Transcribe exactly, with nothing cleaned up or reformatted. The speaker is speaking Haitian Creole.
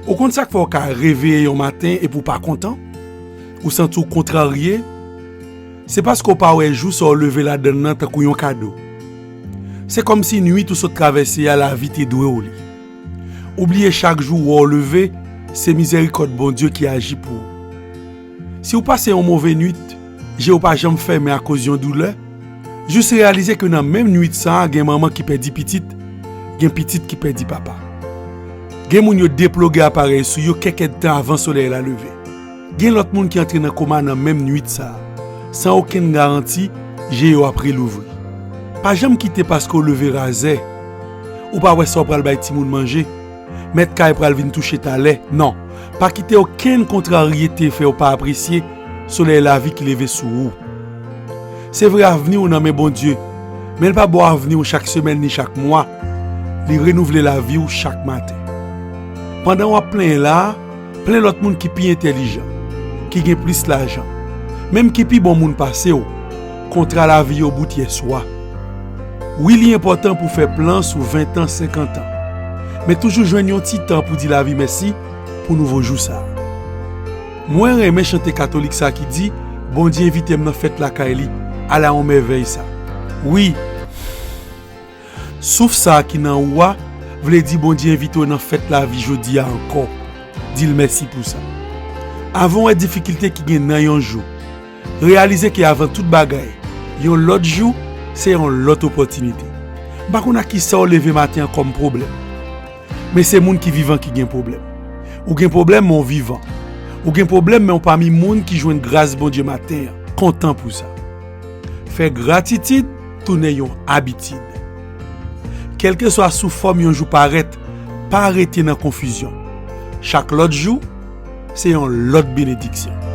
Ou konn sa k fè w ka reveye yon maten epi w pa kontan? Ou santi w kontrarye? Se paske w pa wè jou sa w leve ladan l nan tankou yon kado. Se kòmsi nwit ou sot travèse a lavi te dwe w li. Ou bliye chak jou w wè w leve, se mizèrikòd Bondye ki aji pou ou. Si w pase yon move nwit, je w pa janm fèmen akoz yon doulè, jis reyalize ke nan menm nwit sa a gen manman ki pèdi pitit, gen pitit ki pèdi papa. Gen moun yo deploge aparèy sou yo kèk èdtan avan solèy la leve. Gen lòt moun ki antre nan koma nan menm nwit sa a, san okenn garanti je yo ap relouvri. Pa janm kite paske w leve razè, ou pa wè sa w pral bay timoun manje, mèt kay pral vin touche talè. Non, pa kite okenn kontraryete fè w pa apresye solèy lavi ki leve sou ou. Se vre, avni w nan men Bondye, men l pa ba w avni w chak semèn ni chak mwa. Li renouvle lavi w chak maten. Pandan w ap plenyen la a, plen lòt moun ki pi entèlijan, ki gen plis lajan, menm ki pi bon moun pase w. Kontra lavi yo bout yèswa. Wi, li enpòtan pou w fè plan sou ven tan, senkant an. Men toujou jwenn yon ti tan pou di lavi mèsi pou nouvo jou sa a. Mwen renmen chante katolik sa ki di, Bondye envite m nan fèt lakay li. Ala yon mèvèy sa. Wi, souf sa a ki nan ou a vle di Bondye envite w nan fèt lavi jodi a ankò. Di l mèsi pou sa. Avan w wè difikilte ki gen nan yon jou, reyalize ke avan tout bagay, yon lòt jou se yon lòt opòtinite. M pa konn ak kisa w leve maten an kòm pwoblèm. Men se moun ki vivan ki gen pwoblèm. Ou gen pwoblèm, men w vivan. Ou gen pwoblèm, men w pami moun ki jwenn gras Bondye maten an. Kontan pou sa. Fè gratitid tounen yon abitid. Kèlkeswa sou fòm yon jou parèt, pa rete nan konfizyon. Chak lòt jou, se yon lòt benediksyon.